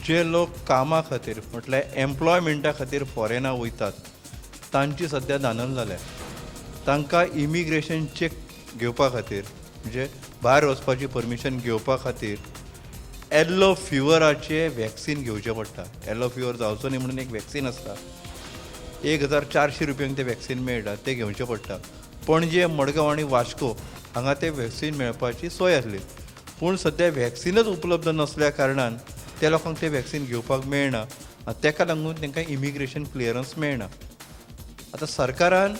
जे लोक कामा खातीर म्हटल्यार एम्प्लॉयमेंटा खातीर फॉरेना वयतात तांची सद्या दानल जाल्या. तांकां इमिग्रेशन चॅक घेवपा खातीर म्हणजे भायर वचपाची परमिशन घेवपा खातीर येल्लो फिवराचें वॅक्सीन घेवचें पडटा. येल्लो फिवर जावचो न्ही म्हणून एक वॅक्सीन आसता. 1400 रुपयांक तें वॅक्सीन मेळटा, तें घेवचें पडटा. पणजे, मडगांव आनी वास्को हांगा तें वॅक्सीन मेळपाची सोय आसली, पूण सद्या वॅक्सिनच उपलब्ध नासल्या कारणान त्या लोकांक तें वॅक्सीन घेवपाक मेळना आनी तेका लागून तांकां इमिग्रेशन क्लियरन्स मेळना. आतां सरकारान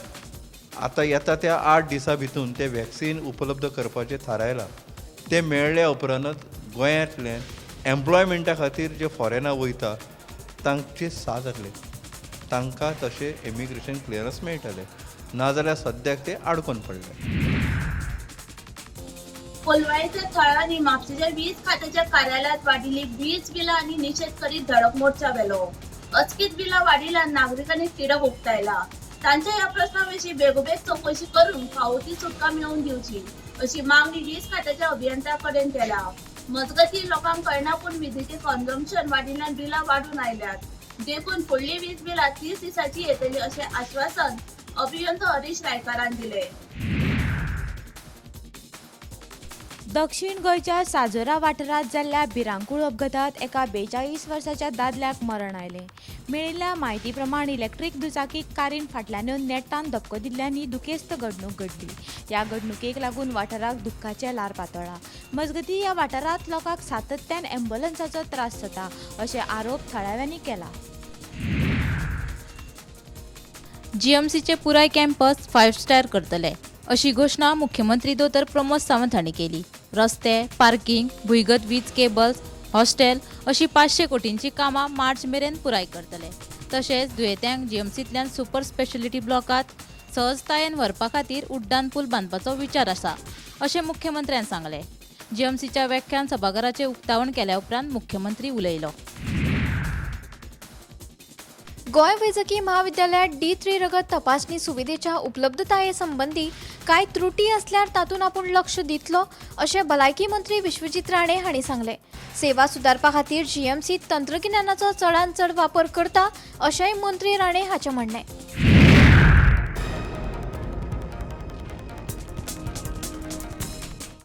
आतां येता त्या 8 दिसां भितून तें वॅक्सीन उपलब्ध करपाचें थारायलां. तें मेळ्ळ्या उपरांतच गोंयांतल्यान एम्प्लॉयमेंटा खातीर जे फॉरेना वयता तांचे सा जातले, तांकां तशें इमिग्रेशन क्लियरन्स मेळटलें, नाजाल्यार सद्याक ते आडकोन पडले. कोलवाळेच्या थळांनी म्हापशेंच्या वीज खात्याच्या कार्यालयात वाडिल्ली वीज बिलां आनी निशेध करीत धडक मोर्चा व्हेलो. अचकीत बिलां वाडिल्ल्यान नागरिकांनी तिडक उक्तायला. तांच्या ह्या प्रस्ना विशीं बेगोबेग चवकशी करून फावो ती सुटका मेळोवन दिवची अशी मागणी वीज खात्याच्या अभियंत्या कडेन केल्या. मजगतीं लोकांक कळना पूण विजेचें कन्झम्पशन वाडिल्ल्यान बिलां वाडून आयल्यात, देखून फुडली वीज बिलां 30 दिसांची येतली अशें आश्वासन अभियंतो हरीश रायकारान दिलें. दक्षिण गोंयच्या साजोरा वाठारांत जाल्ल्या भिरांकूळ अपघातात एका 42 वर्साच्या दादल्याक मरण आयलें. मेळिल्ल्या म्हायती प्रमाण इलेक्ट्रीक दुचाकी कारीन फाटल्यान येवन नेटान धपको दिल्ल्यान ही दुखेस्त घडणूक घडली. ह्या घडणुकेक लागून वाठाराक दुख्खाचें ल्हार पातळ्ळां. मजगतीं ह्या वाठारांत लोकांक सातत्यान ॲम्ब्युलन्साचो त्रास जाता अशे आरोप थळाव्यांनी केला. जीएमसीचे पुराय कॅम्पस 5 स्टार करतले अशी घोशणा मुख्यमंत्री दोतोर प्रमोद सावंत हांणी केली. रस्ते, पार्किंग, भुंयगत वीज केबल्स, हॉस्टेल अशी 500 कोटींची कामां मार्च मेरेन पुराय करतले. तशेंच दुयेंत्यांक जीएमसींतल्यान सुपर स्पेशलिटी ब्लॉकांत सहजतायेन व्हरपा खातीर उड्डाण पूल बांदपाचो विचार आसा अशें मुख्यमंत्र्यान सांगलें. जीएमसीच्या व्याख्यान सभाघराचें उक्तावण केल्या उपरांत मुख्यमंत्री उलयलो. गोंय वैजकी म्हाविद्यालयात D3 रगत तपासणी सुविधेच्या उपलब्धताये संबंदी कांय त्रुटी आसल्यार तातूंत आपूण लक्ष दितलो अशें भलायकी मंत्री विश्वजीत राणे हांणी सांगलें. सेवा सुदारपा खातीर जीएमसी तंत्रगिन्यानाचो चडांत चड वापर करता अशेंय मंत्री राणे हाचें म्हणणें.